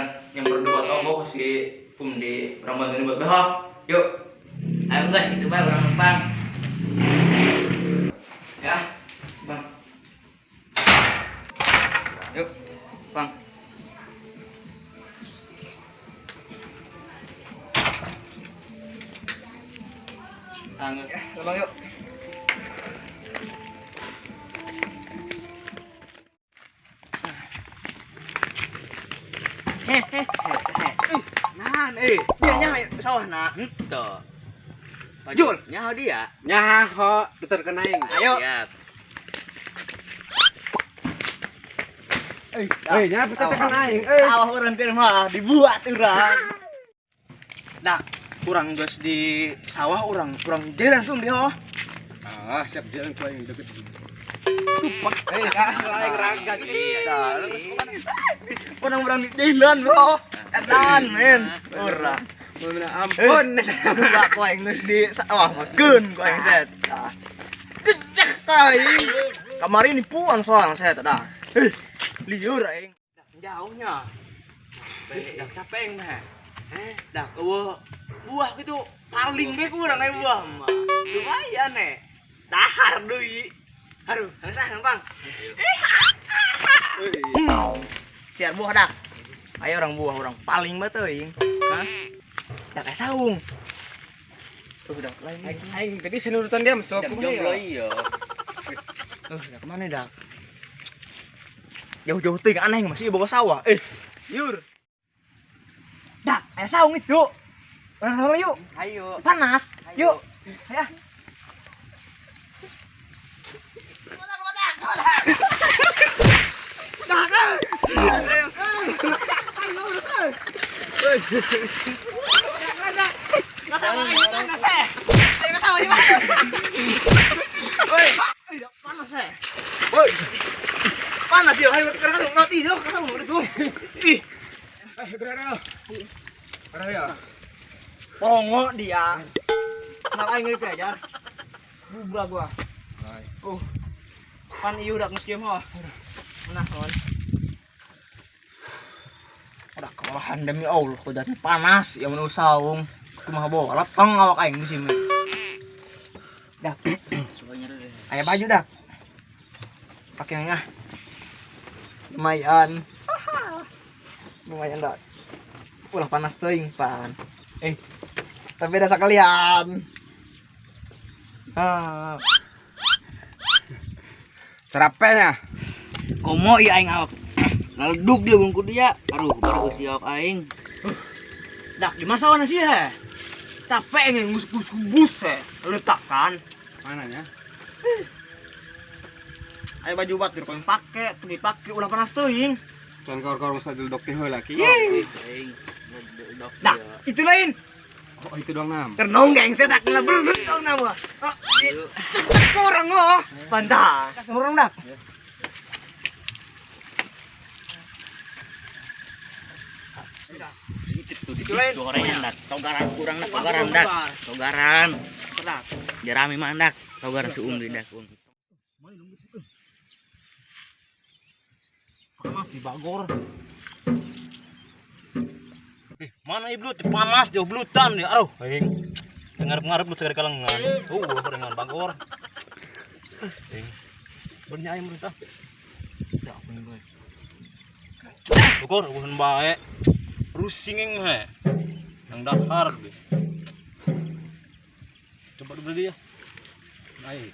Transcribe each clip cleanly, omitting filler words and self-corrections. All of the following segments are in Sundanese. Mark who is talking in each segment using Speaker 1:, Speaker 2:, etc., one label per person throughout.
Speaker 1: Ayeuna nyamper dua tonggo si Pum di urang bantuin buat behok. Yuk.
Speaker 2: Ayo guys, gitu bae urang numpang.
Speaker 1: Ya, Bang. Yuk, Bang. Angin. Ya, Bang yuk. Nah, dia nyaho sawah na.
Speaker 2: Henteu.
Speaker 1: Jul, nyaho dia.
Speaker 3: Nyaho, tuturkeun aing.
Speaker 1: Ayo.
Speaker 2: Siap.
Speaker 3: Nyaho tuturkeun aing.
Speaker 1: Sawah urang teh mah dibuat urang. Nah, urang geus di sawah urang, urang jalan langsung dia.
Speaker 3: Ah, siap jalan ku aing deket.
Speaker 1: Lain raga kita. Urang-urang di jalan, bro. Edan, men. Urang.
Speaker 3: Ampun.
Speaker 1: Enggak ku aing geus di sawah makeun ku aing set. Cecek aing. Kamari nipuan soang set dah. Liur aing. Jauhnya. Dah capek aing mah. Dah eueuh buah gitu paling be ku urang aya buah mah. Lumayan eh. Dahar deui. Aduh, sah gampang. Siar buah dah. Ayo orang buah orang paling mah teuing. Hah? Dah kayak saung. Tuh udah lain.
Speaker 3: Aing tadi senurutan dia masuk
Speaker 2: jomblo iya.
Speaker 1: Udah kemana dah? Jauh-jauh teuing aneh masih boga sawah. Yur. Dah, aya saung itu. Orang yuk.
Speaker 2: Ayo.
Speaker 1: Panas. Yuk. Ya. Panas ya, ayo kerang roti yo, kerang itu. Ih.
Speaker 3: Kerang. Kerang ya.
Speaker 1: Pongo dia. Kenapa aing ngeureuk aja? Bubra gua. Pan ieu udah geus kieu mah. Nah, kawan. Udah kewalahan demi Allah, udah panas ya mun saung. Kumaha bawa latong awak aing di sini. Dah. Aya baju dah. Pakai nya. Lumayan. Lumayan dah. Ulah panas teuing pan. Tapi ada sekalian. Ah.
Speaker 3: Cerapenya.
Speaker 2: Komo ieu aing awak. Laledug dia bungku dia. Aduh, baru usia awak aing.
Speaker 1: Dak di masa sih he. Capek nge ngubus-ngubus he. Letakan.
Speaker 3: Mananya?
Speaker 1: Ayo baju batur kau yang pake, tuh dipake ulah panas teuing.
Speaker 3: Can kaur-kaur masa dok teh heula ki.
Speaker 2: Aing.
Speaker 1: Nah, itu lain.
Speaker 3: Oh, itu doang nam.
Speaker 1: Ternong geng saya tak ngelebel dong nama. Oh, cek orang oh. Pantah. Semurung dak.
Speaker 2: Itu lain. Gorengan dak. Togaran kurang dak, togaran dak. Togaran. Jerami mah dak. Togaran suum di dak.
Speaker 1: Panas di Bagor. Mana ibu panas jauh belutan dia. Aduh, aing. Ngarep-ngarep lu segar kalengan. Gorengan Bagor. Aing. Bernya ayam merintah. Ya, aku nih, boy. Bagor, bukan bae. Rusing eng he. Yang dahar be. Coba dulu dia. Ayo.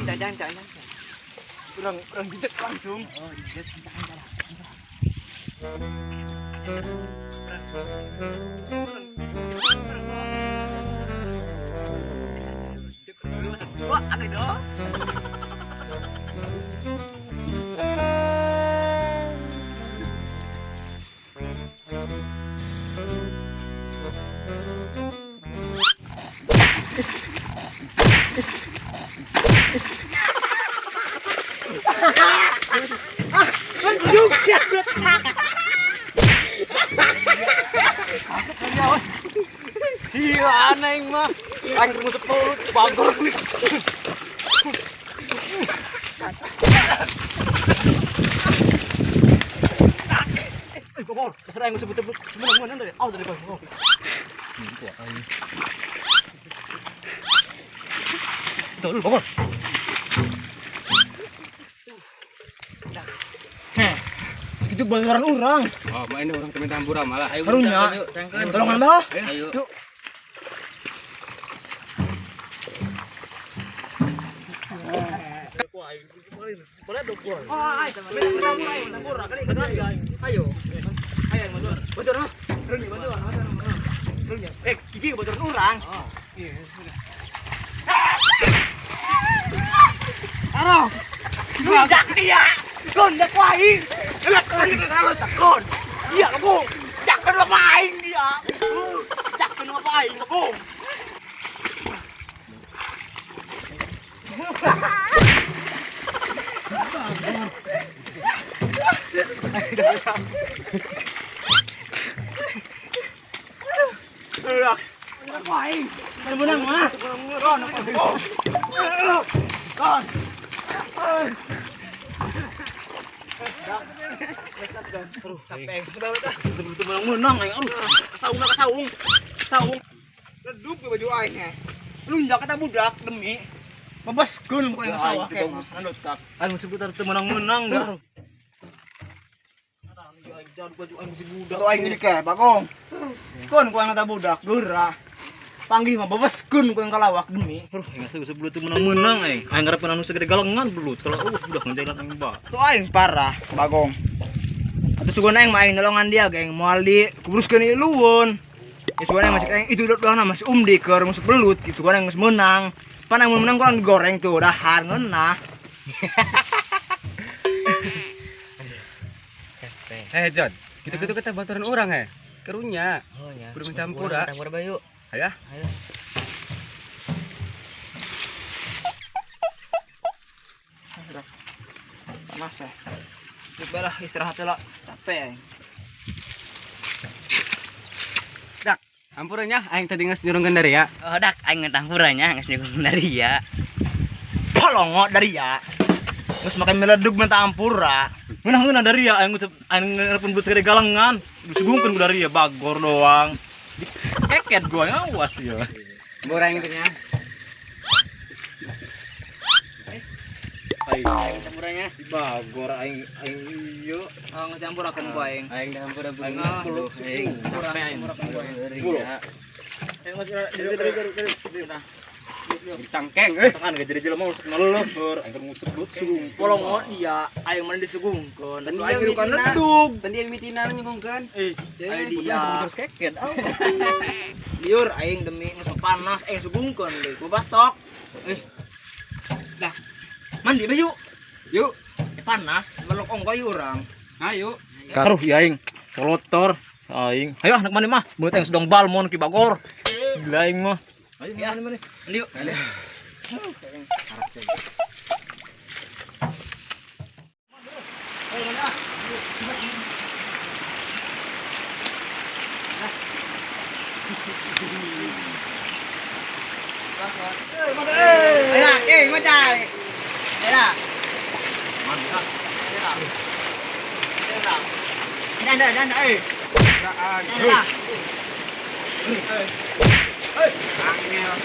Speaker 1: Jangan. Urang jejak langsung.
Speaker 2: Oh, jejak jangan.
Speaker 1: Wah, ada dong. Si aneh mah. Aing ngusep mulut bagor. Eh, bagor, kesera aing ngusep betul. Menang dari au dari bagor. Tuh, bagor. Heh. Itu banggaran urang.
Speaker 3: Oh, main orang temen tambura malah.
Speaker 2: Ayo
Speaker 1: karunya. Tolongan bah.
Speaker 2: Ayo.
Speaker 1: Yuk. Ayo. Ayo bocor mah. Runya bocor. Runya. Eh, gigi bocor urang. Iya. Aro. Lundak dia. Lundak aing. Elak aing takon. Iya, aku. Jakkeun apa aing dia. Jakkeun apa aing, aku. Menang mah. Kon. Capek.
Speaker 2: Sebelum itu menang aing. Aduh, kasaung kasaung. Saung.
Speaker 1: Redup ke baju aing eh. Lunjak kata budak demi mebaskeun ku aing sawah ke. Anut kak.
Speaker 2: Aing seputar teu menang-menang dah.
Speaker 1: Baju aing si budak. Tuh aing ke bagong. Kon ku aing kata budak geurah. Panggih mah bebaskeun ku aing kalawak demi.
Speaker 2: Aduh, aing asa belut teu menang-menang aing. Aing ngarepeun anu segede galengan belut. Kalau budak ngejalan aing ba.
Speaker 1: Tuh aing parah bagong. Atuh sugan aing mah aing nolongan dia geng moal di kuburuskeun ieu luwun. Ya sugan aing masih aing itu doang masih umdi keur musuh belut gitu sugan aing geus meunang. Pan aing menang kurang digoreng tuh dahar ngeunah.
Speaker 3: Eh John, gitu-gitu kita baturan orang eh. Kerunya.
Speaker 2: Oh ya.
Speaker 3: Kudu mencampur ah.
Speaker 2: Campur bayu.
Speaker 3: Ayo.
Speaker 2: Ayo.
Speaker 1: Panas ya. Coba lah istirahat lah, capek aing.
Speaker 3: Dak, ampuranya aing tadi geus nyurungkeun dari ya.
Speaker 2: Oh dak, aing ngetampurannya geus nyurungkeun dari ya.
Speaker 1: Polongo dari ya. Geus makan meledug minta ampura.
Speaker 2: Ngeunah-ngeunah dari ya aing aing ngarepun belut segede galengan. Disugungkeun ku dari ya bagor doang. Keket gua ngawas ya.
Speaker 3: Ampura aing teh nya.
Speaker 2: Aing campuranya si bagor aing aing ieu.
Speaker 1: Oh, ngecampurakeun ku aing.
Speaker 3: Aing dah ampura
Speaker 2: Aing belut aing capek aing.
Speaker 1: Aing masih
Speaker 3: Dicangkeng euy.
Speaker 2: Tangan gak jadi jelema usuk ngeluhur, aing keur ngusuk belut sugung.
Speaker 1: Polongo iya, aing mah disugungkeun.
Speaker 3: Tadi
Speaker 1: Aing hirupan ledug.
Speaker 3: Tadi mimitina nyugungkeun.
Speaker 1: Eh, aing dia.
Speaker 2: Terus keket awas.
Speaker 1: Liur aing demi geus panas aing sugungkeun deui. Ku bastok. Eh. Dah. Mandi be yuk.
Speaker 3: Yuk.
Speaker 1: Panas, melok ongko yuk urang.
Speaker 3: Ayo.
Speaker 2: Karuh ya aing, solotor aing. Ayo anak mandi mah, beut aing sedang balmon ki bagor. Gila aing mah. Ayo
Speaker 1: Ya.
Speaker 2: mandi mandi.
Speaker 1: Mandi yuk. Ayo, eh, macai. Ayo.
Speaker 2: Mandi ah.
Speaker 1: Dan dan dan eh.
Speaker 3: Daan.
Speaker 1: Dan.
Speaker 3: Angel.